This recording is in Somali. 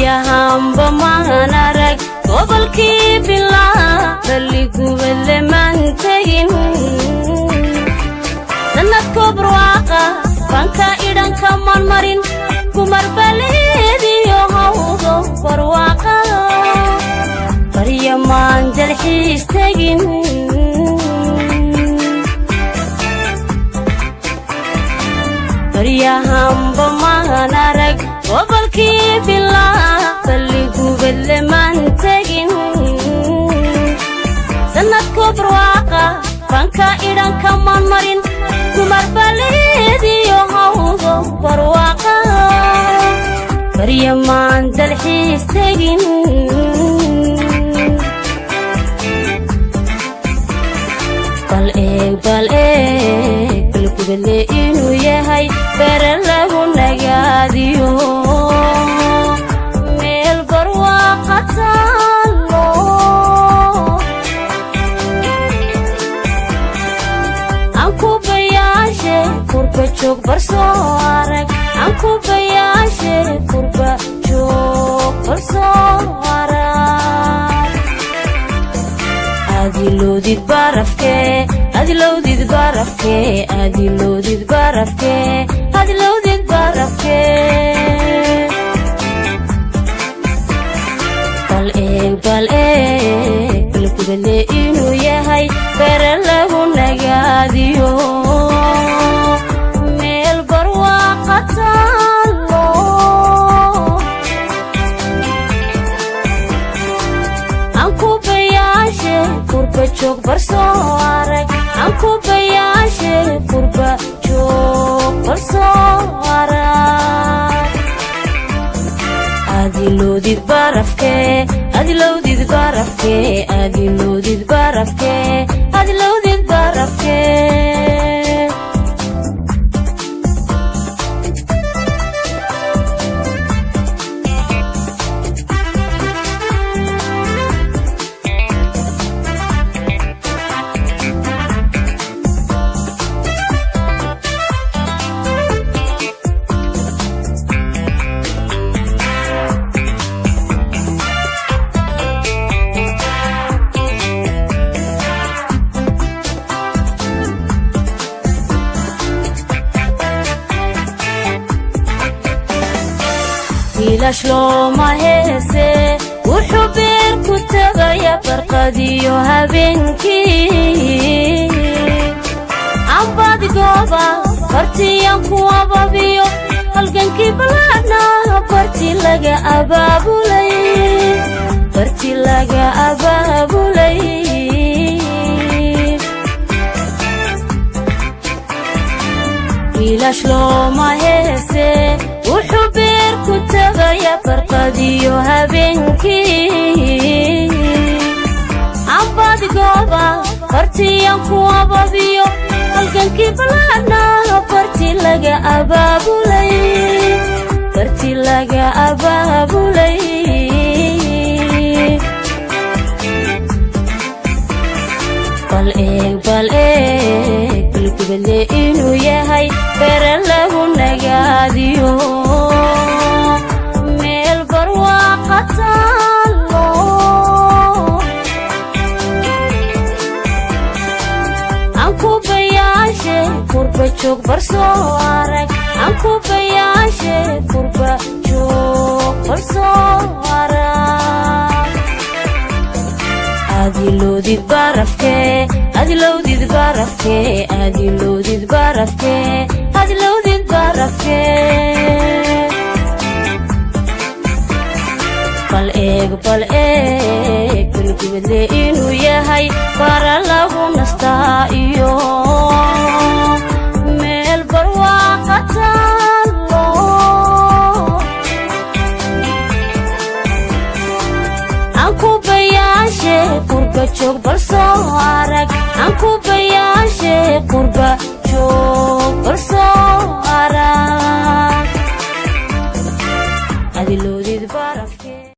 Baryahanba maan arag gobolkii bilaa, balligubadle maan tegin. Sanadko barwaaqa banka idhanka maan marin, kumarbaleediyo hawdo barwaaqa, barya maan dalxiis tegin. Baryahanba maan arag gobolkii bilaa, balligubadle maan tegin. Sanadko barwaaqa banka idhanka maan marin, kumarbaleediyo hawdo barwaaqa, barya maan dalxiis tegin. Bal eeg, bal eeg balgubadle inuu yahay bere lagu nagaadiyo, meel barwaaqa taallo. Aan ku bayaashe kurba joog barsoo arag, aan ku bayaashe kurba joog barsoo arag. Adiloodid barafkee, adilowdid barafkee, adiloodid barafkee, adilowdid barafkee. Bal eeg, bal eeg balgubadle inuu yahay bere lagu nagaadiyo, meel barwaaqa taallo. Aan ku bayaashe kurba joog barsoo arag, aan ku bayaashe kurba joog barsoo arag. Adiloodid barafkee, adilowdid barafkee, adiloodid barafkee, adilowdid barafkee. Wiilash looma heese, wuxuu beer ku tagaya barqadiyo habeenkii. Ambadigooba bartiyan ku ababiyo, halgankii balaadna barti laga abaabulay, barti laga abaabulay. Wiilash looma heese, wuxuu beer ku tagaya barqadiyo habeenkii. Ambadigooba bartiyan ku ababiyo, halgankii balaadna barti laga abaabulay, barti laga abaabulay. Bal eeg, bal eeg balgubadle inuu yahay bere lagu nagaadiyo, meel barwaaqa taallo. Aan ku bayaashe kurba joog barsoo arag, aan ku bayaashe kurba joog barsoo arag. Adiloodid barafkee, adilowdid barafkee, adiloodid barafkee, adilowdid barafkee. Bal eeg, bal eeg balgubadle inuu yahay bara lagu nastaa iyo meel barwaaqa taallo. Aan ku bayaashe kurba joog barsoo arag, aan ku bayaashe kurba joog barsoo